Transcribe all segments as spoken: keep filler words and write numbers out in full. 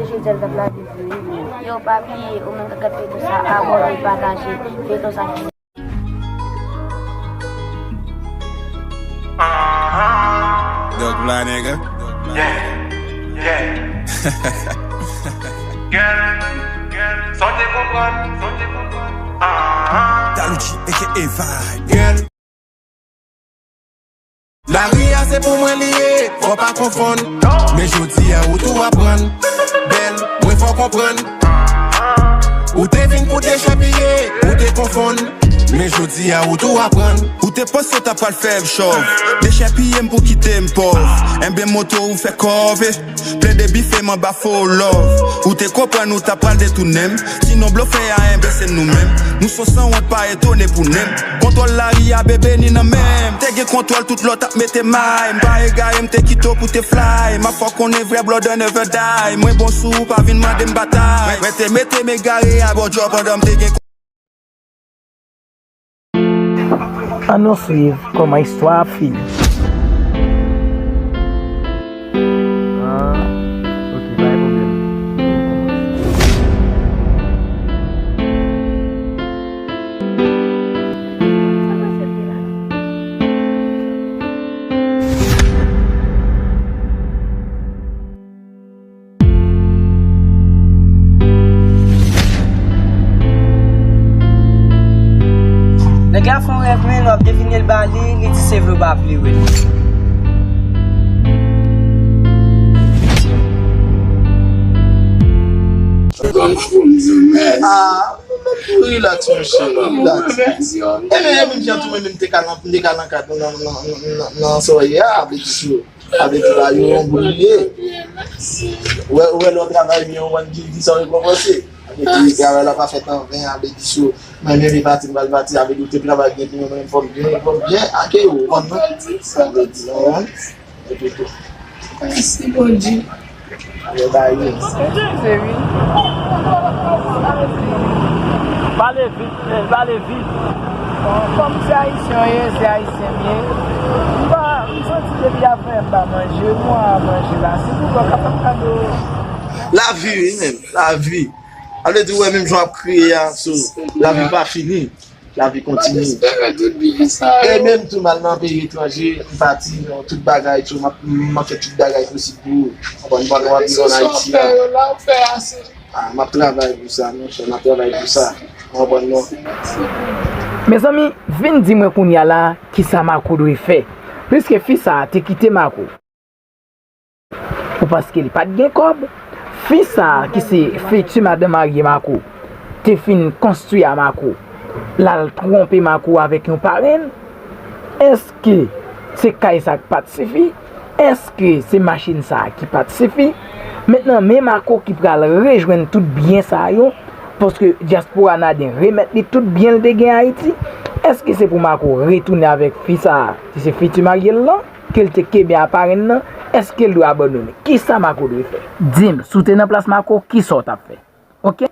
Jezèl t ap lave pou li menm. Yo, pa bliye, ou menm k ap gade feyton sa, abòne, pataje feyton sa. Doc Fly, nigga. Yeah, yeah. Girl, girl, sa w te konprann, sa w te konprann. Ah, ah. Dalucci, A K A Vibe. Girl. Lari a se pou mwen li ye, fò pa konfonn. Men jodi a ou tou aprann. Bèl, mwen fò konprann. Ou te vin pou dechèpiye, ou te konfonn. Men jodi a ou tou aprann. Ou te panse w ta pral fè m chòv. Dechèpiye m pou kite m pòv. Enben montre w fè kòve. Plede bife m anba fo love. Ou te konprann ou ta pral detounen m. Sinon blofè a enben se nou menm. Nou se sanwont pa etone pou nenm. Kontwòl lari a bebe ni nan men m. Te gen kontwòl tout lòt ap mete may. M pa egare m te kite w pou te fly. M ap fè w konnen vrè blood never die. Mwen bon sou ou pa vin mande m batay. Mwen te mete m egare a bò djò pandan m te gen Ann nou swiv kòman istwa a fini. Ah, ok, pa gen pwoblèm. Nèg la fè yon rèv, men lè w ap devine l ba li, li di se vre ou pa vle wè l. Ah, relax, monchè, relax. Ebyen, e menm jan tou, mwen menm, m te ka nan, m te ka nan kad nan, nan, nan, nan, nan, nan sa w ye a, vle di sou. Sa vle di la, yo yon boul li ye. Ou wè, ou wè lè w travay byen, ou konn ki, ki sa w rekonpanse. Sa vle di travay la pa fèt an ven, sa vle di sou. Mwen menm e pati m pral pati, sa vle di ou te travay byen pou mwen, mwen menm fò m byen, fò m byen ake yo, ou konn non? Sa vle di, ou konprann? Epi tou. Mèsi Bondye. Yo ba yo. Pale vit, men, pale vit. Bon, kòm se ayisyen w ye, se ayisyen m ye. M pa, m santi depi apre m pa manje, mwen a manje la. Si pou kò k ap fè m kado. Lavi, wi, menm. Lavi. Sa vle di, ou wè, menm jan w ap kriye a, so, lavi pa fini. Lavi kontinye. Mwen espere tout byen sa yo. E menm tou m al nan peyi etranje, m pati, tout bagay, tou, m ap, m ap fè tout bagay posib pou ou. Konprann, m pa nan ap viv ann Ayiti a. Yo la, ou fè ase. Ah, m ap travay pou sa, monchè, m ap travay pou sa. Ou konprann, non? Mezanmi, vin di mwen kounye a la, kisa Marco dwe fè. Piske fi sa a te kite Marco. Pou paske li pa t gen kòb, fi sa a ki se fiti madanm marye Marco te fin konstwi a Marco, l al twonpe Marco avèk yon parenn. Èske se kay sa a ki pa t sifi? Èske se machin sa a ki pa t sifi? Mentnan, men Marco ki pral rejwenn tout byen sa yo, paske dyaspora Naden remèt li tout byen l te gen Ayiti. Èske se pou Marco retounen avèk fi sa a ki se fiti marye l lan? Ke l te kenbe a parenn nan, èske l dwe abandone? Kisa Marco dwe fè? Di m, si w te nan plas Marco, kisa w t ap fè? Oke?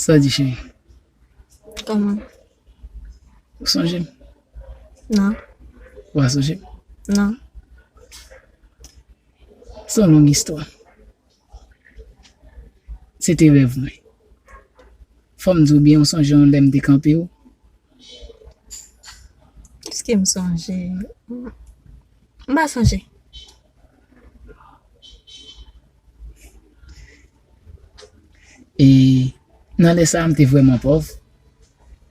Sa w di, cheri? Kòman? Ou sonje m? Non. Ou pa sonje m? Non. Se yon long istwa. Se te rèv mwen. Fò m di w byen, ou sonje yon lè m te kanpe w? Èske m sonje? M pa sonje. E nan lè sa a, m te vrèman pòv.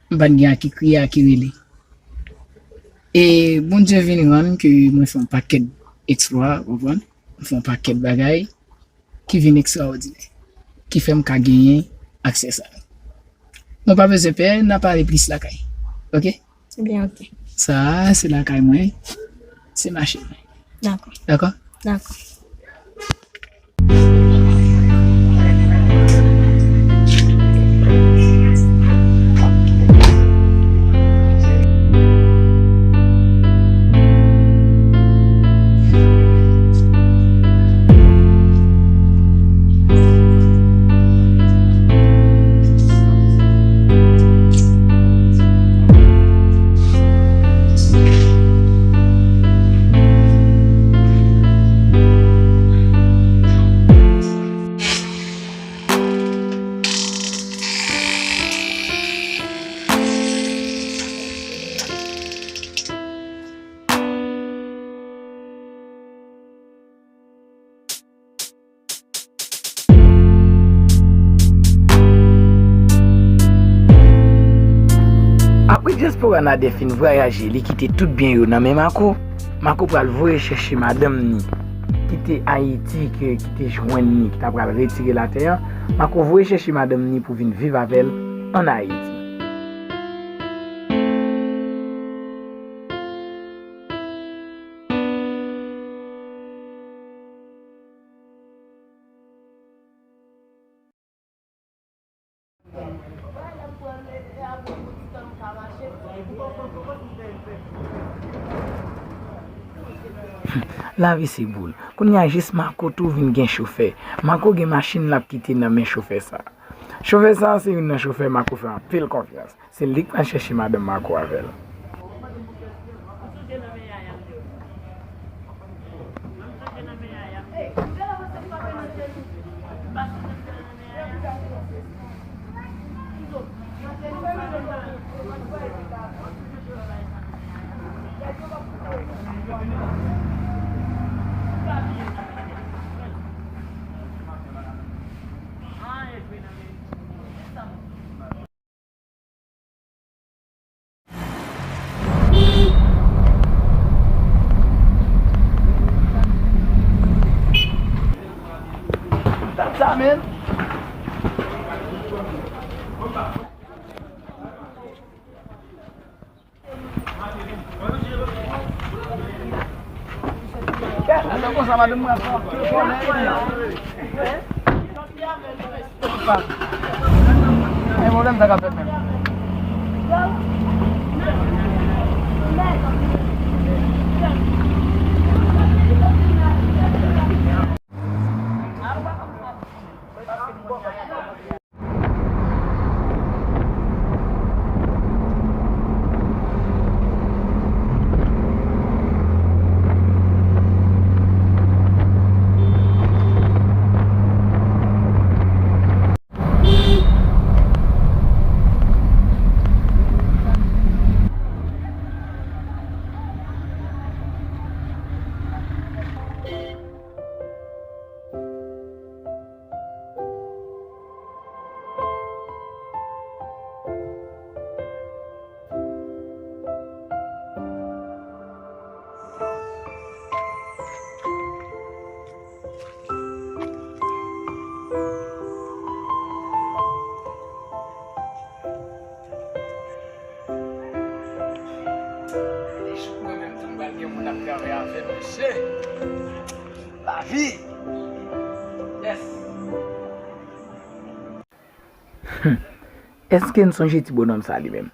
M pa t gen a ki kriye, a ki rele. E Bondye vin rann ke mwen fè yon pakèt eksplwa, ou konprann? Mwen fè yon pakèt bagay ki vin ekstraòdinè, ki fè m ka genyen aksè sa yo. Nou pa bezwen pè, n a pale plis lakay. Oke? Ebyen, oke. Sa a, se lakay mwen, se machin mwen. Dakò. Dakò? Dakò. Apre dyaspora Nadè fin vwayaje, li kite tout byen yo nan men Marco, Marco pral voye chèche madanm ni ki te Ayiti, ke, ki te jwenn ni, ki ta pral retire l atè a. Marco voye chèche madanm ni pou vin viv avè l ann Ayiti. Lavi se boul. Kounye a jis Marco tou vin gen chofè. Marco gen machin l ap kite nan men chofè sa. Chofè sa se youn nan chofè Marco fè anpil konfyans. Se li k pral chèche madanm Marco avè l. Sa, sa, men. Atò konsa, madanm mwen ap fè anpil kòlè. Pa gen pwoblèm, sa ka fèt menm. Mwen menm tou m pral gen moun ap travay avè m, mesye. Lavi! Yes! Hmm. Èske n sonje ti bonòm sa li menm?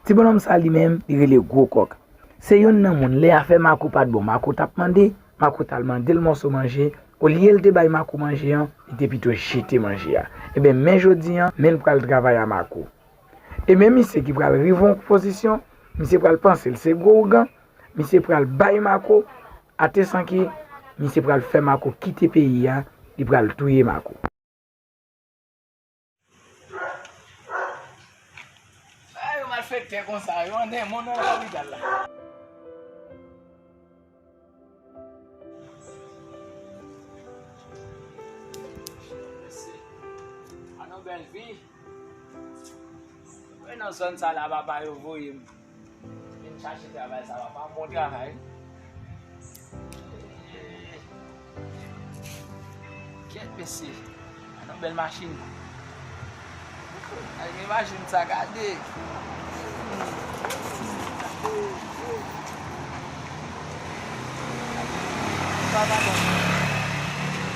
Ti bonòm sa li menm, li rele Gwo Kòk. Se youn nan moun, lè afè Marco pa t bon, Marco t ap mande, Marco t al mande l mòso manje, olye l te bay Marco manje an, li te pito jete manje a. Ebyen, men jodi an, men l pral travay a Marco. E men misye ki pral rive yon pozisyon, misye pral panse l se gwo ougan, misye pral bay Marco ate san ke misye pral fè Marco kite peyi a, li pral touye Marco. Ay, yo malfektè konsa, yo andennen moun nan kapital la. Mesye, an nou bèl vi. Mwen nan zòn sa la, papa yo voye m vin chache travay sa, papa, bon travay. Kèt, mesye. Gade yon bèl machin. Gade machin sa, gade.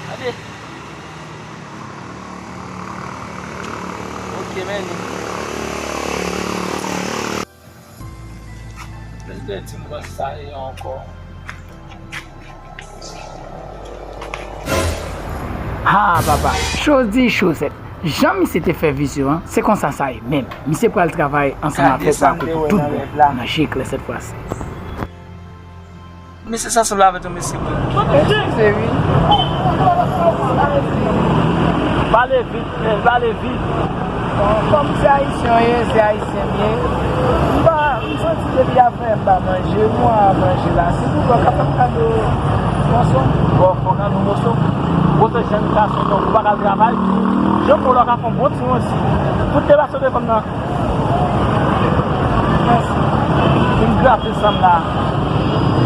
Gade. Ok, men. Bèl ti mwens sa ye ankò. Ha, papa, cho di cho sèt. Jan misye te fè vizyon an, se konsa sa ye menm. Misye pral travay ansanm avèk Marco pou tout bon, nan je klè sèt fwa si. Mesye sa sanble avèk yon mesye mwen. Eskize wi. Pale vit, men, pale vit. Bon, kòm se ayisyen w ye, se ayisyen m ye. M pa, m santi depi afè m pa manje, mwa a manje la. Si pou w ka fè m kado mòso. Bon, fò kado mòso. Bon, se jèn gason, donk, ou pa ka travay. Jan pou w ka fè yon bon ti manje. Tout te pase devan m nan. Sa fè sanm la.